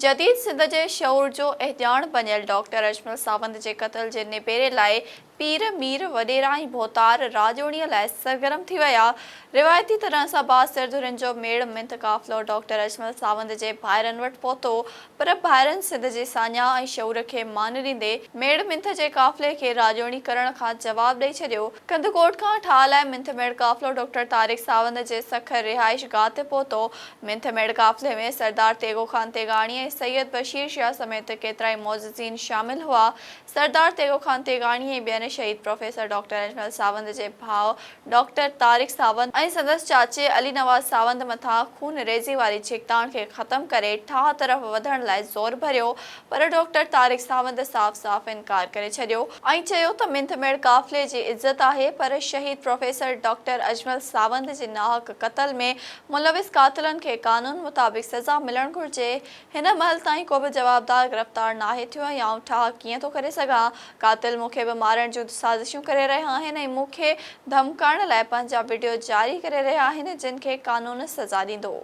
جديد سنڌ جي شعور جو اهڃاڻ بنيل ڊاڪٽر اجمل ساوند جي قتل جي نبيري لاء پير، مير، وڏيرا ۽ ڀوتار راڄوڻيء لاء سرگرم ٿي ويا. روايتي طرح سان بااثر ڌرين جو ميڙ منٿ قافلو ڊاڪٽر اجمل ساوند جي ڀائرن وٽ پهتو پر ڀائرن سنڌ جي ساڃاهه ۽ شعور کي مان ڏيندي ميڙ منٿ جي قافلي کي راڄوڻي ڪرڻ کان جواب ڏئي ڇڏيو. ڪنڌڪوٽ کان ٺاهه لاء منٿ ميڙ قافلو ڊاڪٽر طارق ساوند جي سکر رهائش گاهه تي پهتو. منٿ ميڙ قافلي ۾ سردار تيغو خان تيغاڻي ۽ سيد بشير شاهه سميت ڪيترائي معززين شامل هئا. سردار تيغو خان تيغاڻي ۽ ٻين شهيد پروفيسر ڊاڪٽر اجمل ساوند جي ڀاء ڊاڪٽر طارق ساوند ۽ سندس چاچي علي نواز ساوند مٿان خون ريزي واري ڇڪتاڻ کي ختم ڪري ٺاهه طرف وڌڻ لاء زور ڀريو پر ڊاڪٽر طارق ساوند صاف صاف انڪار ڪري ڇڏيو ۽ چيو ته منٿ ميڙ قافلي جي عزت آهي پر شهيد پروفيسر ڊاڪٽر اجمل ساوند جي ناحق قتل ۾ ملوث قاتلن کي قانون مطابق سزا ملڻ گهرجي، هن مهل تائين ڪو به جوابدار گرفتار ناهي ٿيو ۽ آئون ٺاهه ڪيئن ٿو ڪري سگهان، قاتل مون کي به مارڻ جون سازشون ڪري رهيا آهن ۽ مون کي ڌمڪائڻ لاء پنهنجا وڊيو جاري ڪري رهيا آهن جن کي قانون سزا ڏيندو.